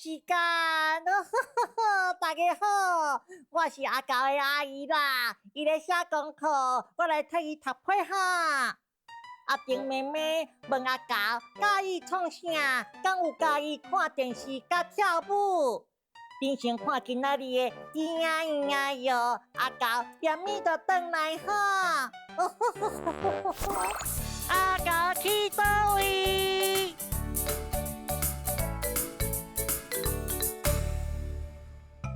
時間。大家好，我是阿猴的阿姨啦。伊咧寫功課，我來替伊讀批哈。阿丁妹妹問阿猴佮意創啥？敢有佮意看電視佮跳舞？恁先看今仔日的咿呀咿呀喲，阿猴連咪就轉來哈。阿猴去佗位？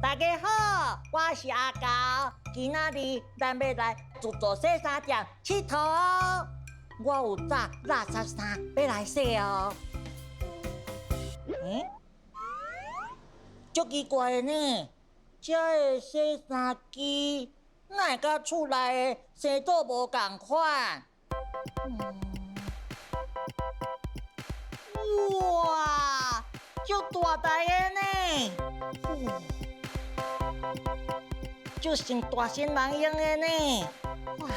大家好，我是阿猴。今仔日咱欲來自助洗衫店𨑨迌哦。我有紮垃圾衫欲來洗哦。欸，足奇怪的呢，這个洗衫機哪會佮厝內的生做無仝款？哇，足大台的呢！足像大新人用的呢。哇！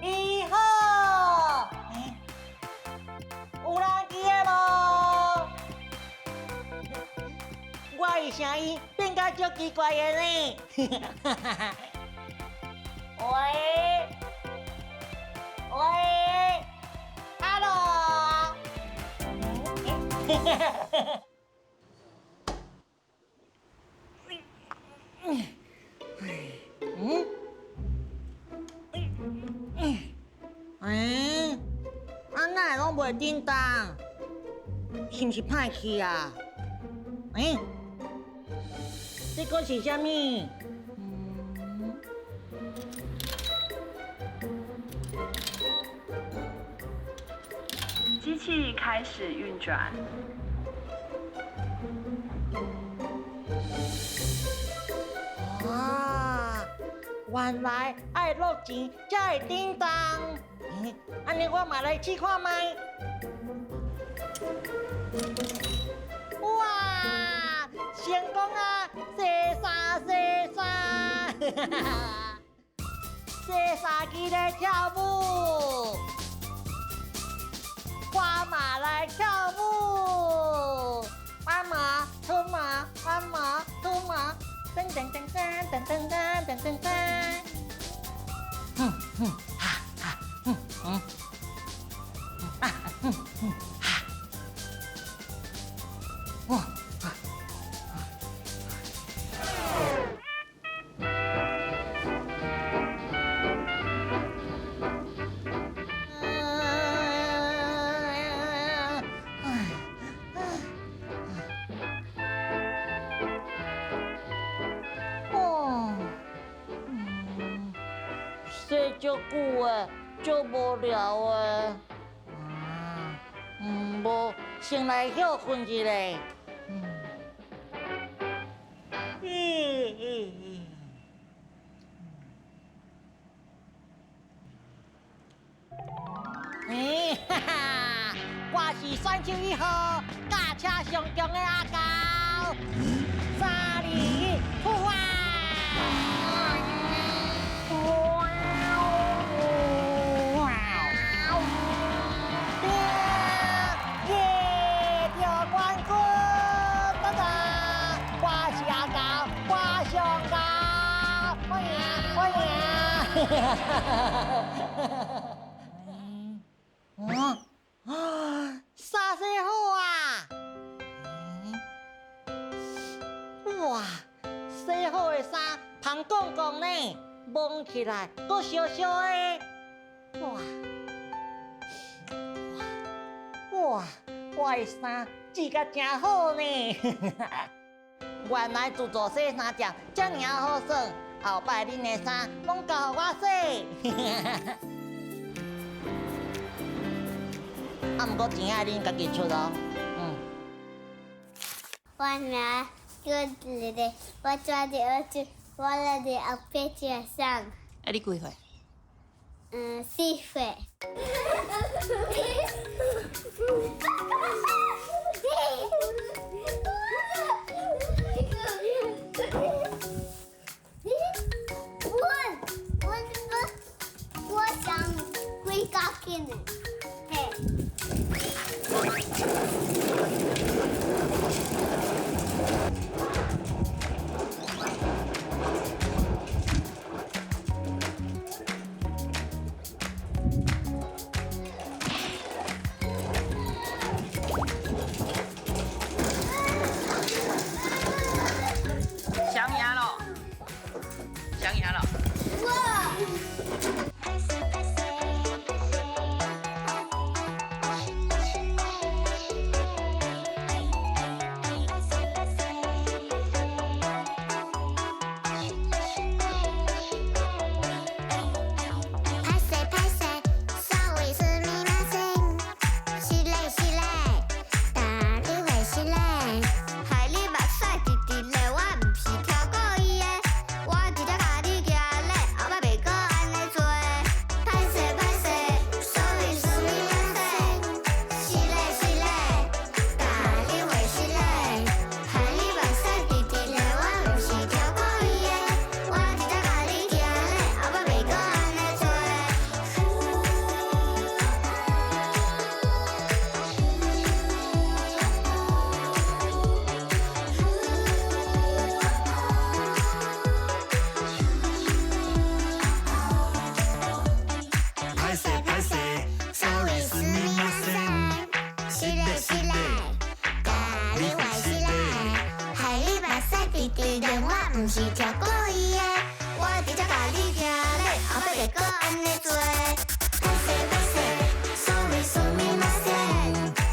你好，有人佇的無？我的聲音變甲足奇怪的呢。喂喂，Hello。嗯？欸，啊哪會攏袂振動？是毋是歹去啊？欸，這閣是啥物？機器開始運轉。哇，原來愛落錢才會振動。欸，按呢我嘛來試看覓。哇，成功啊！洗衫洗衫，洗衫機咧跳舞，我嘛來跳舞，斑馬、兔馬、斑馬、兔馬，噔噔噔噔噔噔噔噔噔噔，哼哼哈哈，嗯嗯，啊嗯嗯哈，哇！洗足久的，足無聊的。無，先來歇睏一下。欸，哈哈，我是選手一號，駕車上強的阿猴。三二一，出發！耶！得冠軍，哒哒！我是阿猴，我上高，我贏，我贏！啊啊！衫洗好啊！哇，洗好的衫香絳絳呢，摸起來閣燒燒的。哇哇！我的衫織甲真好呢。原來自助洗衫店遮爾好耍，後擺恁的衫攏交予我洗。啊，毋過錢愛恁家己出哦。我名叫麗麗，我住佇澳洲，我來佇後壁車上。啊，你幾歲？4歲。我我想回家去呢。嘿。歹势歹势，sorry すみません。失礼失礼，共你话失礼。害你目屎直直流，我毋是超故意的，我直接共你行咧，后摆袂阁按呢做。歹势歹势，sorry すみません。失礼失礼，共你话失礼。害你目屎直直流，我毋是超故意的，我直接共你行咧，后摆袂阁按呢做。歹勢歹勢，sorry すみません。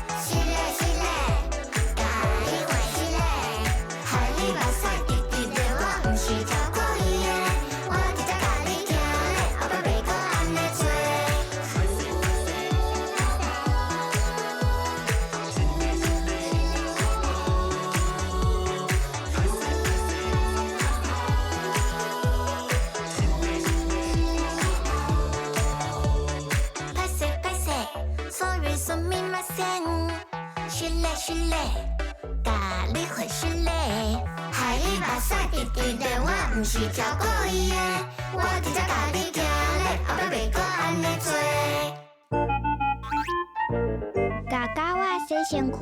失禮失禮，共你話失禮，害你目屎直直流，我毋是超故意的，我直接共你行咧，後擺袂閣按呢做。歹勢歹勢，sorry すみません。失禮失禮，共你話失禮，害你目屎直直流，我毋是超故意的，我直接共你行咧，後擺袂閣按呢做。歹勢歹勢，sorry すみません。失禮失禮，共你話失禮，害你目屎直直流，我毋是超故意的，我直接共你行咧，後擺袂閣按呢做。狗狗仔洗身躯。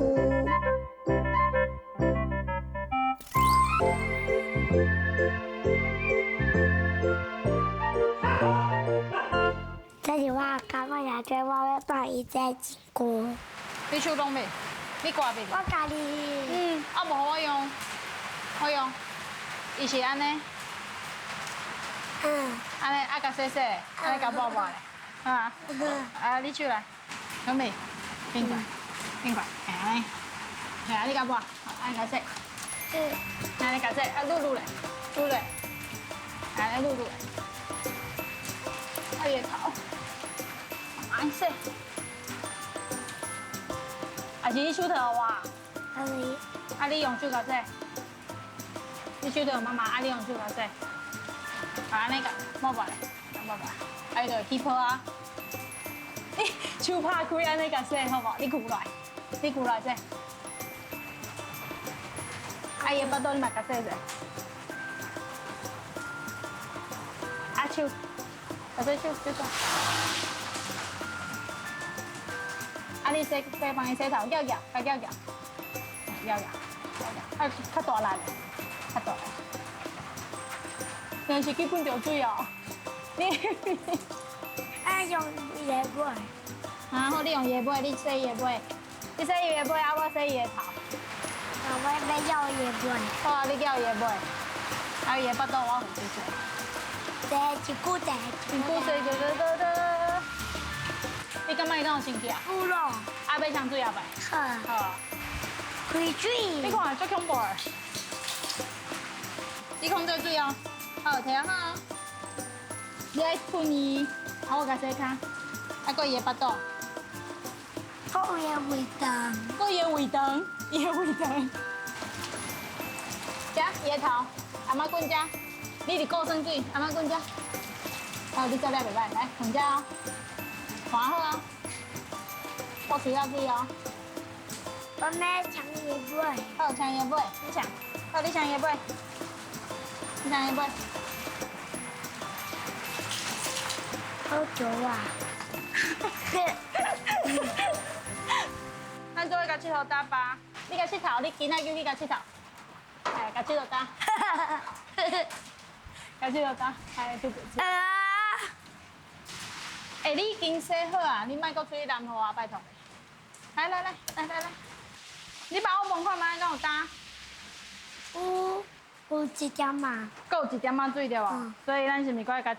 这是我的感觉，也做我欲帮伊洗一身。你手拢袂？你挂袂？我家己。嗯，啊无予我用，我用，伊是按呢。嗯。按呢啊，共洗洗，按呢共抹抹咧，啊。啊，你手來，準備，變過來，變過來，嘿按呢，嘿啊，你共抹，按呢共洗。嗯。按呢共洗，啊，擼擼咧，擼咧，按呢擼擼咧，啊，伊的頭，按洗。啊是你手套予我？可以。啊，你用手共洗。你手套予媽媽，啊，你用手共洗。啊，按呢共抹抹咧，抹抹，啊，伊就會起泡啊。你手拍開按呢共洗好無？你跍落來，你跍落來洗。啊，伊的腹肚你嘛共洗者。啊，手，共洗手，手手。啊，你洗洗幫伊洗頭，夾夾，共夾夾，夾夾，夾夾，啊，較大力，較大力。但是去噴著水哦。你，啊，用椰尾。啊，好，你用椰尾，你洗伊的尾，你洗伊的尾，啊，我洗伊的頭。我欲舀椰尾。好啊，你舀伊的尾，啊，伊的腹肚我負責洗。洗一久，洗一久洗就得得得。你感覺伊敢有生氣啊？有咯。啊，欲沖水啊袂？好。好。開水。你看，足恐怖的。你控制水哦，好，摕啊好。你愛噴伊，啊，我共洗跤，啊，閣伊的腹肚。閣有伊的胃腸。閣伊的胃腸，伊的胃腸。遮，伊的頭，阿媽滾遮，你佇顧耍水，阿媽滾遮。好，你做了袂歹，來，放遮哦，看好啊，吐喙仔水哦。我欲搶伊尾。好，搶伊尾，你搶，好，你搶伊尾，你搶伊尾。好久啊！咱做伙共𨑨迌打靶，你共𨑨迌，你囡仔叫去共𨑨迌，哎，共𨑨迌打，共𨑨迌打，哎，对不起。哎，你已經洗好啊，你莫閣出去淋雨啊，拜託。來來來來來來，你幫我聞看覓，敢有焦？有，有一點仔。閣有一點仔水對無？所以咱是毋是閣愛共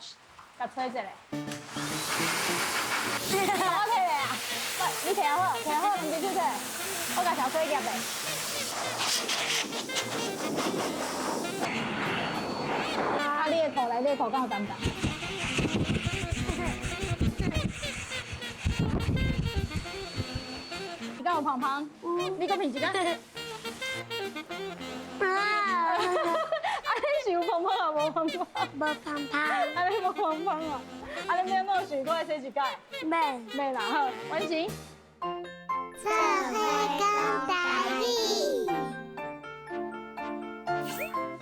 共吹一下。我摕咧啊！喂，你摕好，摕好，兩隻手摕，我共小吹夾咧。啊，你的褲來，你的褲敢有重重？你敢有胖胖？你閣品一下。啊！啊，你是有胖胖啊，無胖胖？無胖胖。啊，你無胖胖啊？啊，你免老想閣愛洗一擺？免。免啦，好，完成。做伙講台語。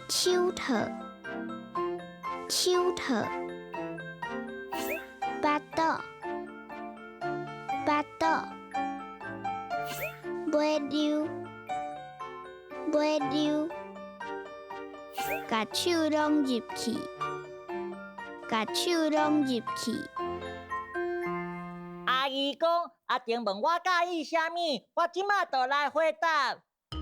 手套，手套，腹肚，腹肚，尾溜，尾溜，共手攏入去，共手攏入去。阿姨講，阿婷問我佮意啥物，我這馬就來回答。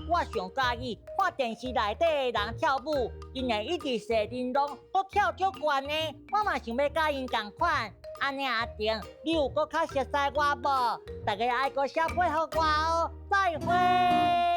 我上佮意看電視內底的人跳舞，𪜶會一直踅玲瑯，閣跳足懸的，我嘛想欲佮𪜶仝款。按呢阿婷，你有閣較熟似我無？大家愛閣寫配合我哦，再會。